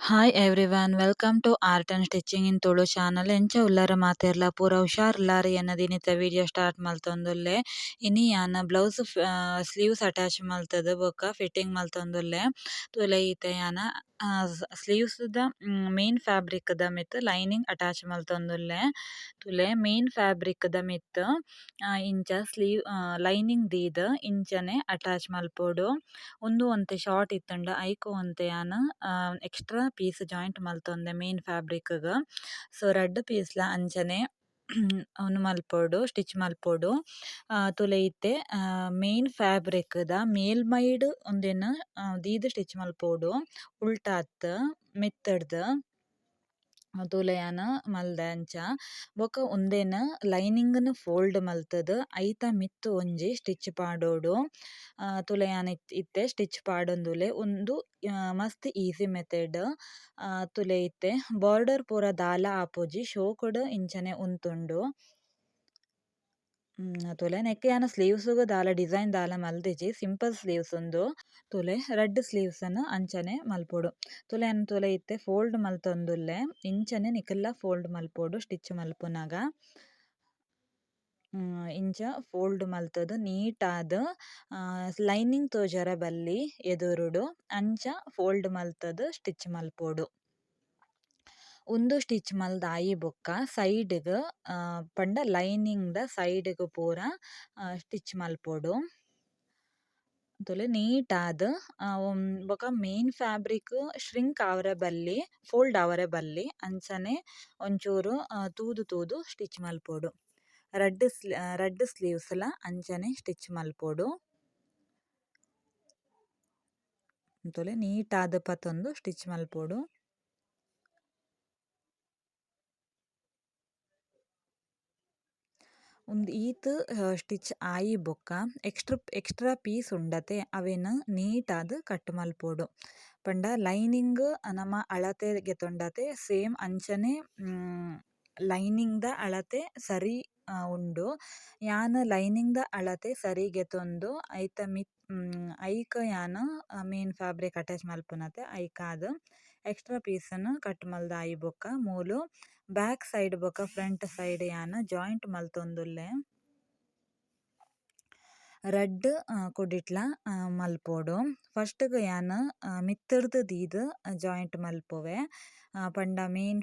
Hi everyone, welcome to art and stitching in Tulu channel. ಎಂಚ ಉಲ್ಲರ ಮಾತೆರ್ಲ ಪೂರ ಹುಷಾರುಲ್ಲಾರ್ ಎನ್ನ ದಿನಿತ ವಿಡಿಯೋ ಸ್ಟಾರ್ಟ್ ಮಲ್ತೊಂದುಲ್ಲೆ. ಇನಿ ಯಾನ್ ಬ್ಲೌಸ್ ಸ್ಲೀವ್ಸ್ ಅಟ್ಯಾಚ್ ಮಲ್ತದ್ ಬೊಕ ಫಿಟ್ಟಿಂಗ್ ಮಲ್ತೊಂದುಲ್ಲೆ. ತೂಲೆ ಇತ್ತೆ ಯಾನ್ ಸ್ಲೀವ್ಸ್ ದ ಮೇನ್ ಫ್ಯಾಬ್ರಿಕ್ ದ ಮಿತ್ತ್ ಲೈನಿಂಗ್ ಅಟ್ಯಾಚ್ ಮಲ್ತೊಂದುಲ್ಲೆ. ತೂಲೆ ಮೇನ್ ಫ್ಯಾಬ್ರಿಕ್ ದ ಮಿತ್ತ್ ಇಂಚ ಸ್ಲೀವ್ ಲೈನಿಂಗ್ ದೀದ್ ಇಂಚನೆ ಅಟ್ಯಾಚ್ ಮಲ್ಪೊಡು. ಉಂದು ಒಂತೆ ಶಾರ್ಟ್ ಇತ್ತ್ಂಡ ಐಕ್ ಒಂತೆ ಯಾನ್ ಎಕ್ಸ್ಟ್ರಾ ಪೀಸ್ ಜಾಯಿಂಟ್ ಮಲ್ತೊಂದೆ ಮೇನ್ ಫ್ಯಾಬ್ರಿಕ್ ಗ್. ಸೊ ರಡ್ಡ್ ಪೀಸ್ ಲ ಅಂಚನೆ ಉಂದು ಮಲ್ಪೊಡು, ಸ್ಟಿಚ್ ಮಲ್ಪೊಡು. ತೂಲೆ ಇತ್ತೆ ಮೇನ್ ಫ್ಯಾಬ್ರಿಕ್ ದ ಮೇಲ್ಮೈಡ್ ಉಂದೆನ್ ದೀದ್ ಸ್ಟಿಚ್ ಮಲ್ಪೊಡು. ಉಲ್ಟಾ ಅತ್ತ್ ಮಿತ್ತುರ್ದ್. ತೂಲೆ ಯಾನ್ ಮಲ್ದೆ ಅಂಚ. ಬೊಕ ಉಂದೆನ್ ಲೈನಿಂಗ್ ನ್ ಫೋಲ್ಡ್ ಮಲ್ತುದು ಐತ ಮಿತ್ತ್ ಒಂಜಿ ಸ್ಟಿಚ್ ಪಾಡೊಡು. ತೂಲೆ ಯಾನ್ ಇತ್ತೆ ಸ್ಟಿಚ್ ಪಾಡೊಂದುಲ್ಲೆ. ಉಂದು ಮಸ್ತ್ ಈಸಿ ಮೆಥಡ್. ತೂಲೆ ಇತ್ತೆ ಬಾರ್ಡರ್ ಪೂರ ದಾಲ ಆಪುಜಿ, ಶೋಕುಡು ಇಂಚನೆ ಉಂತುಂಡು. ತೂಲೆ ನೆಕ್ ಯಾನ್ ಸ್ಲೀವ್ಸ್ ಗ್ ದಾಲ ಡಿಸೈನ್ ದಾಲ ಮಲ್ದಿಜಿ, ಸಿಂಪಲ್ ಸ್ಲೀವ್ಸ್ ಉಂದು. ತೂಲೆ ರಡ್ಡ್ ಸ್ಲೀವ್ಸ್ ನ್ ಅಂಚನೆ ಮಲ್ಪೊಡು. ತೂಲೆ ಯಾನ್ ತೂಲೆ ಇತ್ತೆ ಫೋಲ್ಡ್ ಮಲ್ತೊಂದುಲ್ಲೆ. ಇಂಚನೆ ನಿಕಲ್ಲ ಫೋಲ್ಡ್ ಮಲ್ಪೊಡು ಸ್ಟಿಚ್ ಮಲ್ಪುನಗ. ಇಂಚ ಫೋಲ್ಡ್ ಮಲ್ತುದು ನೀಟ್ ಆದ್ ಲೈನಿಂಗ್ ತೋಜರೆ ಬಲ್ಲಿ ಎದುರುಡು ಅಂಚ ಫೋಲ್ಡ್ ಮಲ್ತುದು ಸ್ಟಿಚ್ ಮಲ್ಪೊಡು. ಉಂದು ಸ್ಟಿಚ್ ಮಲ್ದ ಆಯಿ ಬೊಕ್ಕ ಸೈಡ್ ಗ್ ಪಂಡ ಲೈನಿಂಗ್ ದ ಸೈಡ್ ಗ್ ಪೂರ ಸ್ಟಿಚ್ ಮಲ್ಪೊಡು. ತೂಲೆ ನೀಟ್ ಆದ್ ಬೊಕ ಮೇನ್ ಫ್ಯಾಬ್ರಿಕ್ ಶ್ರಿಂಕ್ ಆವರೆ ಬಲ್ಲಿ, ಫೋಲ್ಡ್ ಆವರೆ ಬಲ್ಲಿ, ಅಂಚನೆ ಒಂಚೂರು ತೂದು ತೂದು ಸ್ಟಿಚ್ ಮಲ್ಪೊಡು. ರಡ್ಡ್ ಸ್ಲೀವ್ಸ್ ಲ ಅಂಚನೆ ಸ್ಟಿಚ್ ಮಲ್ಪೊಡು. ತೂಲೆ ನೀಟ್ ಆದ್ ಪತೊಂದು ಸ್ಟಿಚ್ ಮಲ್ಪೊಡು. ಉಂದು ಈತ್ ಸ್ಟಿಚ್ ಆಯಿ ಬೊಕ್ಕ ಎಕ್ಸ್ಟ್ರಾ ಪೀಸ್ ಉಂಡತೆ ಅವೆನ್ ನೀಟ್ ಆದ್ ಕಟ್ ಮಲ್ಪೊಡು. ಪಂಡ ಲೈನಿಂಗ್ ನಮ ಅಳತೆ ಗೆತೊಂಡತೆ ಸೇಮ್ ಅಂಚನೆ ಲೈನಿಂಗ್ ದ ಅಳತೆ ಸರಿ ಉಂಡು. ಯಾನ್ ಲೈನಿಂಗ್ ದ ಅಳತೆ ಸರಿ ಗೆತೊಂದು ಐತ ಮಿತ್ ಐಕ್ ಯಾನ್ ಮೇನ್ ಫ್ಯಾಬ್ರಿಕ್ ಅಟ್ಯಾಚ್ ಮಲ್ಪುನತೆ ಐಕಾದ್ ಎಕ್ಸ್ಟ್ರಾ ಪೀಸ್ ನ್ ಕಟ್ ಮಲ್ದ ಆಯಿ ಬೊಕ್ಕ ಮೂಲು ಬ್ಯಾಕ್ ಸೈಡ್ ಬೊಕ ಫ್ರಂಟ್ ಸೈಡ್ ಯಾನ್ ಜಾಯಿಂಟ್ ಮಲ್ತೊಂದುಲ್ಲೆ. ರಡ್ಡ್ ಕೊಡಿಟ್ಲ ಮಲ್ಪೊಡು. ಫಸ್ಟ್ ಗ್ ಯಾನ್ ಮಿತ್ತುರ್ದ್ ದೀದ್ ಜಾಯಿಂಟ್ ಮಲ್ಪುವೆ. ಪಂಡ main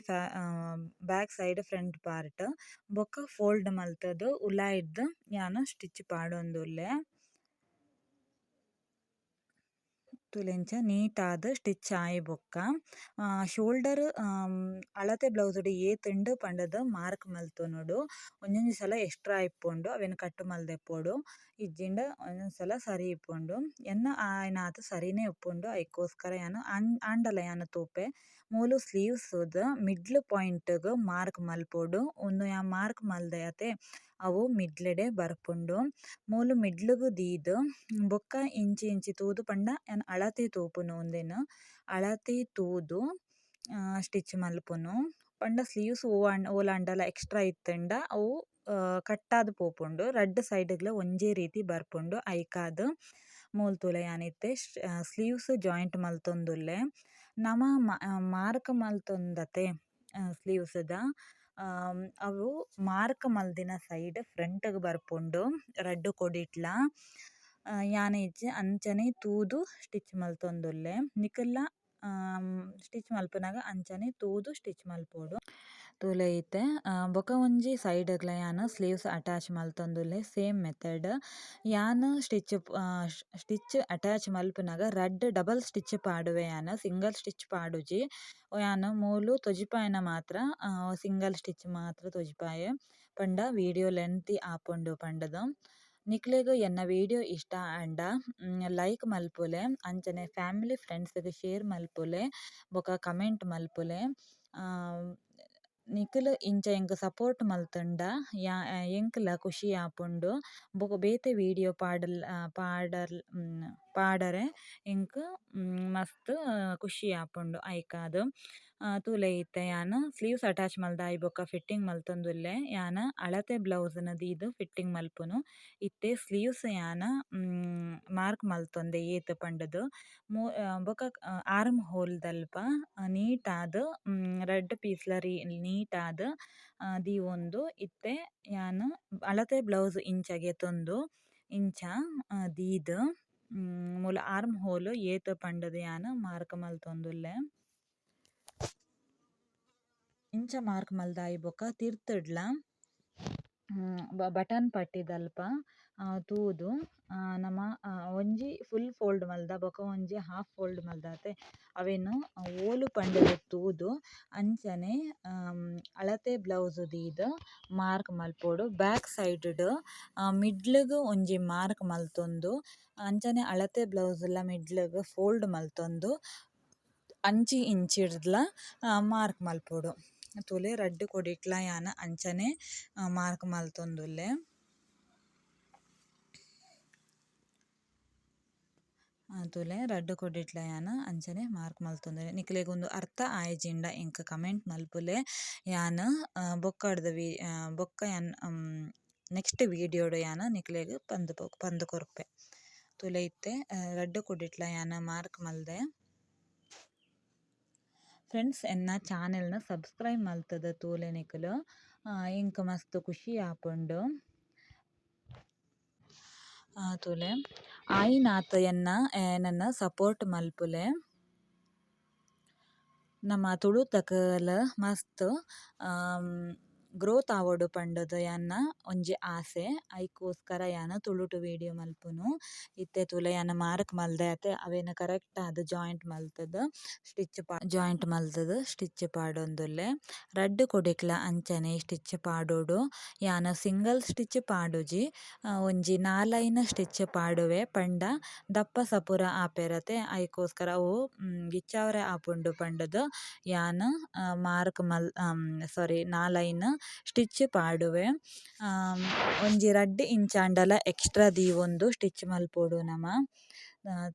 back side front part ಬೊಕ ಫೋಲ್ಡ್ ಮಲ್ತುದು ಉಲಾಯಿರ್ದ್ ಯಾನ್ ಸ್ಟಿಚ್ ಪಾಡೊಂದುಲ್ಲೆ. ತೂಲೆ ಇಂಚ ನೀಟ್ ಆದ್ ಸ್ಟಿಚ್ ಆಯಿ ಬೊಕ್ಕ ಶೋಲ್ಡರ್ ಅಳತೆ ಬ್ಲೌಸ್ ಡ್ ಏತ್ ಉಂಡು ಪಂಡುದು ಮಾರ್ಕ್ ಮಲ್ತೊನೊಡು. ಒಂಜೊಂಜಿ ಸಲ ಎಕ್ಸ್ಟ್ರಾ ಇಪ್ಪುಂಡು ಅವೆನ್ ಕಟ್ ಮಲ್ದೆಪೊಡು. ಇಜ್ಜಿಂಡ ಒಂಜೊಂಜಿ ಸಲ ಸರಿ ಇಪ್ಪುಂಡು. ಎನ್ನ ಆಯಿನಾತ್ ಸರಿನೆ ಇಪ್ಪುಂಡು ಐಕೋಸ್ಕರ ಯಾನ್ ಆಂಡಲ ಯಾನ್ ತೂಪೆ. ಮೂಲು ಸ್ಲೀವ್ಸ್ ದ ಮಿಡ್ಲ್ ಪಾಯಿಂಟ್ ಗ್ ಮಾರ್ಕ್ ಮಲ್ಪೊಡು. ಉಂದು ಯಾನ್ ಮಾರ್ಕ್ ಮಲ್ದೆ ಅತೆ ಅವು ಮಿಡ್ಲ್ ಡೆ ಬರ್ಪುಂಡು. ಮೂಲು ಮಿಡ್ಲ್ ಗ್ ದೀದ್ ಬೊಕ್ಕ ಇಂಚಿ ಇಂಚಿ ತೂದು ಪಂಡ ಯಾನ್ ಅಳತೆ ತೂಪುನು ಉಂದೆನ್. ಅಳತೆ ತೂದು ಸ್ಟಿಚ್ ಮಲ್ಪುನು. ಪಂಡ ಸ್ಲೀವ್ಸ್ ಓಲಾಂಡಲ ಎಕ್ಸ್ಟ್ರಾ ಇತ್ತುಂಡ ಅವು ಕಟ್ಟಾದ್ ಪೋಪುಂಡು. ರಡ್ಡ್ ಸೈಡ್ ಗ್ಲ ಒಂಜೇ ರೀತಿ ಬರ್ಪುಂಡು. ಐಕಾದ್ ಮೂಲು ತೂಲೆ ಯಾನ್ ಇತ್ತೆ ಸ್ಲೀವ್ಸ್ ಜಾಯಿಂಟ್ ಮಲ್ತೊಂದುಲ್ಲೆ. ನಮ ಮಾರ್ಕ್ ಮಲ್ತೊಂದತೆ ಸ್ಲೀವ್ಸ್ ದ ಅವು ಮಾರ್ಕ್ ಮಲ್ದಿನ ಸೈಡ್ ಫ್ರಂಟ್ ಗ್ ಬರ್ಪುಂಡು ರಡ್ಡ್ ಕೊಡಿಟ್ಲ. ಯಾನ್ ಇಜ್ಜಿ ಅಂಚನೆ ತೂದು ಸ್ಟಿಚ್ ಮಲ್ತೊಂದುಲ್ಲೆ. ನಿಕಲ್ಲ ಸ್ಟಿಚ್ ಮಲ್ಪುನಗ ಅಂಚನೆ ತೂದು ಸ್ಟಿಚ್ ಮಲ್ಪೊಡು. ತೂಲೆ ಇತ್ತೆ ಬೊಕ ಒಂಜಿ ಸೈಡ್ ಗ್ಲ ಯಾನ್ ಸ್ಲೀವ್ಸ್ ಅಟ್ಯಾಚ್ ಮಲ್ತೊಂದುಲ್ಲೆ ಸೇಮ್ ಮೆಥಡ್. ಯಾನ್ ಸ್ಟಿಚ್ ಸ್ಟಿಚ್ ಅಟ್ಯಾಚ್ ಮಲ್ಪುನಗ ರಡ್ಡ್ ಡಬಲ್ ಸ್ಟಿಚ್ ಪಾಡುವೆ ಯಾನ್, ಸಿಂಗಲ್ ಸ್ಟಿಚ್ ಪಾಡುಜಿ. ಯಾನ್ ಮೂಲು ತೊಜಿಪಾಯಿನ ಮಾತ್ರ ಸಿಂಗಲ್ ಸ್ಟಿಚ್ ಮಾತ್ರ ತೊಜಿಪಾಯೆ. ಪಂಡ ವಿಡಿಯೋ ಲೆಂತಿ ಆಪುಂಡು ಪಂಡುದು. ನಿಕ್ಲೆಗ್ ಎನ್ನ ವಿಡಿಯೋ ಇಷ್ಟ ಆಂಡ ಲೈಕ್ ಮಲ್ಪುಲೆ, ಅಂಚನೆ ಫ್ಯಾಮಿಲಿ ಫ್ರೆಂಡ್ಸ್ ಗ್ ಶೇರ್ ಮಲ್ಪುಲೆ, ಬೊಕ ಕಮೆಂಟ್ ಮಲ್ಪುಲೆ. ನಿಕುಲು ಇಂಚ ಎಂಕ್ ಸಪೋರ್ಟ್ ಮಲ್ತುಂಡ ಎಂಕ್ಲ ಖುಷಿ ಆಪುಂಡು. ಬೊಕ ಬೇತೆ ವಿಡಿಯೋ ಪಾಡಲ್ ಪಾಡಲ್. ಪಾಡರೆ ಎಂಕ್ ಮಸ್ತ್ ಖುಷಿ ಆಪುಂಡು ಐಕಾದ್. ತೂಲೆ ಇತ್ತೆ ಯಾನ್ ಸ್ಲೀವ್ಸ್ ಅಟ್ಯಾಚ್ ಮಲ್ದ ಆಯಿ ಬೊಕ್ಕ ಫಿಟ್ಟಿಂಗ್ ಮಲ್ತೊಂದುಲ್ಲೆ. ಯಾನ್ ಅಳತೆ ಬ್ಲೌಸ್ ನ್ ದೀದ್ ಫಿಟ್ಟಿಂಗ್ ಮಲ್ಪುನು. ಇತ್ತೆ ಸ್ಲೀವ್ಸ್ ಯಾನ್ ಮಾರ್ಕ್ ಮಲ್ತೊಂದೆ ಏತ್ ಪಂಡುದು. ಬೊಕ ಆರ್ಮ್ ಹೋಲ್ ದಲ್ಪ ನೀಟ್ ಆದ್ ರಡ್ಡ್ ಪೀಸ್ ಲ ನೀಟ್ ಆದ್ ದೀವೊಂದು ಇತ್ತೆ ಯಾನ್ ಅಳತೆ ಬ್ಲೌಸ್ ಇಂಚ ಗೆತೊಂದು ಇಂಚ ದೀದ್ ಮೂಲ ಆರ್ಮ್ ಹೋಲ್ ಏತ್ ಪಂಡುದು ಯಾನ್ ಮಾರ್ಕ್ ಮಲ್ತೊಂದುಲ್ಲೆ. ಇಂಚ ಮಾರ್ಕ್ ಮಲ್ದಾಯಿ ಬೊಕ ತಿರ್ತುಡ್ಲ ಬಟನ್ ಪಟ್ಟಿದಲ್ಪ ತೂದು ನಮ ಒಂಜಿ ಫುಲ್ ಫೋಲ್ಡ್ ಮಲ್ದ ಬೊಕ ಒಂಜಿ ಹಾಫ್ ಫೋಲ್ಡ್ ಮಲ್ದಾತೆ ಅವೆನ್ ಓಲು ಪಂಡುದು ತೂದು ಅಂಚನೆ ಅಳತೆ ಬ್ಲೌಸ್ ದೀದ್ ಮಾರ್ಕ್ ಮಲ್ಪೊಡು. ಬ್ಯಾಕ್ ಸೈಡ್ ಡ್ ಮಿಡ್ಲ್ ಗ್ ಒಂಜಿ ಮಾರ್ಕ್ ಮಲ್ತೊಂದು ಅಂಚನೆ ಅಳತೆ ಬ್ಲೌಸ್ ಲ ಮಿಡ್ಲ್ ಗ್ ಫೋಲ್ಡ್ ಮಲ್ತೊಂದು ಅಂಚಿ ಇಂಚಿರ್ದ್ಲ ಮಾರ್ಕ್ ಮಲ್ಪೊಡು. ತೂಲೆ ರಡ್ಡ್ ಕೊಡಿಟ್ಲ ಯಾನ್ ಅಂಚನೆ ಮಾರ್ಕ್ ಮಲ್ತೊಂದುಲ್ಲೆ. ತೂಲೆ ರಡ್ಡ್ ಕೊಡಿಟ್ಲ ಯಾನ್ ಅಂಚನೆ ಮಾರ್ಕ್ ಮಲ್ತೊಂದುಲ್ಲೆ. ನಿಕ್ಲೆಗ್ ಉಂದು ಅರ್ಥ ಆಯಿಜಿಂಡ ಎಂಕ್ ಕಮೆಂಟ್ ಮಲ್ಪುಲೆ. ಯಾನ್ ಬೊಕ್ಕಡ್ದ್ ಬೊಕ್ಕ ಯಾನ್ ನೆಕ್ಸ್ಟ್ ವಿಡಿಯೋಡು ಯಾನ್ ನಿಕ್ಲೆಗ್ ಪಂದ್ ಕೊರ್ಪೆ. ತೂಲೆ ಇತ್ತೆ ರಡ್ಡ್ ಕೊಡಿಟ್ಲ ಯಾನ್ ಮಾರ್ಕ್ ಮಲ್ದೆ. ಫ್ರೆಂಡ್ಸ್ ಎನ್ನ ಚಾನೆಲ್ ನ ಸಬ್ಸ್ಕ್ರೈಬ್ ಮಲ್ತದ ತೂಲೆ ನಿಕುಲು ಎಂಕ್ ಮಸ್ತ್ ಖುಷಿ ಆಪುಂಡು. ತೂಲೆ ಆಯಿನಾತ್ ಎನ್ನನ್ ಸಪೋರ್ಟ್ ಮಲ್ಪುಲೆ. ನಮ್ಮ ತುಳುತಕಲ್ ಮಸ್ತ್ ಗ್ರೋತ್ ಆವೊಡು ಪಂಡುದು ಯಾನ್ನ ಒಂಜಿ ಆಸೆ. ಐಕೋಸ್ಕರ ಯಾನ್ ತುಳುಟು ವಿಡಿಯೋ ಮಲ್ಪುನು. ಇತ್ತೆ ತೂಲೆ ಯಾನ್ ಮಾರ್ಕ್ ಮಲ್ದೆ ಅತೆ ಅವೆನ್ ಕರೆಕ್ಟ್ ಆದ್ ಜಾಯಿಂಟ್ ಮಲ್ತುದು ಸ್ಟಿಚ್ ಜಾಯಿಂಟ್ ಮಲ್ತುದು ಸ್ಟಿಚ್ ಪಾಡೊಂದುಲ್ಲೆ. ರಡ್ಡ್ ಕೊಡಿಕ್ಲ ಅಂಚನೆ ಸ್ಟಿಚ್ ಪಾಡೊಡು. ಯಾನ್ ಸಿಂಗಲ್ ಸ್ಟಿಚ್ ಪಾಡುಜಿ, ಒಂಜಿ ನಾಲೈನ್ ಸ್ಟಿಚ್ ಪಾಡುವೆ ಪಂಡ ದಪ್ಪ ಸಪುರ ಆಪೆರತೆ ಐಕೋಸ್ಕರ ಅವು ಗಿಚ್ಚಾವರೆ ಆಪುಂಡು ಪಂಡುದು ಯಾನ್ ಮಾರ್ಕ್ ಮಲ್ ಸಾರಿ ನಾಲೈನ್ ಸ್ಟಿಚ್ ಪಾಡುವೆ. ಒಂಜಿ ರಡ್ಡ್ ಇಂಚಾಂಡಲ ಎಕ್ಸ್ಟ್ರಾ ದೀವೊಂದು ಸ್ಟಿಚ್ ಮಲ್ಪೊಡು ನಮ.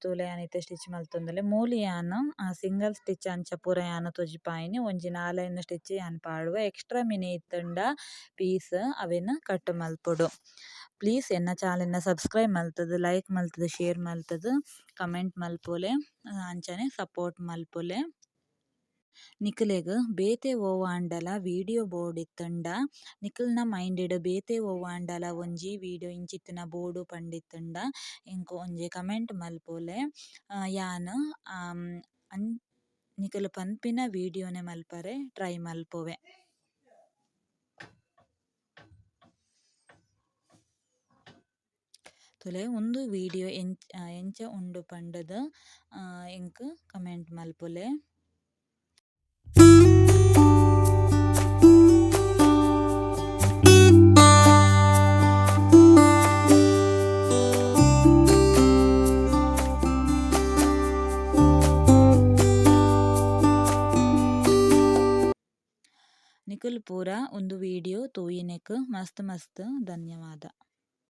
ತೂಲೆ ಯಾನ್ ಇತ್ತೆ ಸ್ಟಿಚ್ ಮಲ್ತೊಂದುಲ್ಲೆ. ಮೂಲು ಯಾನ್ ಸಿಂಗಲ್ ಸ್ಟಿಚ್ ಅಂಚ ಪೂರ ಯಾನ್ ತೋಜಿಪಾಯಿನಿ. ಒಂಜಿ ನಾಲೈನ್ ಸ್ಟಿಚ್ ಯಾನ್ ಪಾಡುವೆ. ಎಕ್ಸ್ಟ್ರಾ ಮಿನಿ ಇತ್ತುಂಡ ಪೀಸ್ ಅವೆನ್ ಕಟ್ ಮಲ್ಪೊಡು. ಪ್ಲೀಸ್ ಎನ್ನ ಚಾನೆಲ್ ನ ಸಬ್ಸ್ಕ್ರೈಬ್ ಮಲ್ತುದು ಲೈಕ್ ಮಲ್ತುದು ಶೇರ್ ಮಲ್ತುದು ಕಮೆಂಟ್ ಮಲ್ಪೊಲೆ ಅಂಚನೆ ಸಪೋರ್ಟ್ ಮಲ್ಪೊಲೆ. ನಿಕಲೆಗ್ ಬೇತೆ ಒವಾಂಡಲ ವಿಡಿಯೋ ಬೋರ್ಡ್ ಇತ್ತುಂಡ ನಿಕಲ್ನ ಮೈಂಡೆಡ್ ಬೇತೆ ಒವಾಂಡಲ ಒಂಜಿ ವಿಡಿಯೋ ಇಂಚಿತ್ತಿನ ಬೋರ್ಡು ಪಂಡಿತ್ತುಂಡ ಎಂಕ್ ಒಂಜಿ ಕಮೆಂಟ್ ಮಲ್ಪೊಲೆ. ಯಾನ್ ನಿಕಲ್ ಪನ್ಪಿನ ವಿಡಿಯೋನೆ ಮಲ್ಪರೆ ಟ್ರೈ ಮಲ್ಪುವೆ. ತೂಲೆ ಉಂದು ವಿಡಿಯೋ ಎಂಚ ಉಂಡು ಪಂಡುದು ಎಂಕ್ ಕಮೆಂಟ್ ಮಲ್ಪೊಲೆ. ನಿಕುಲ್ ಪೂರ ಉಂದು ವಿಡಿಯೋ ತೂಯಿನೆಕ್ ಮಸ್ತ್ ಮಸ್ತ್ ಧನ್ಯವಾದ.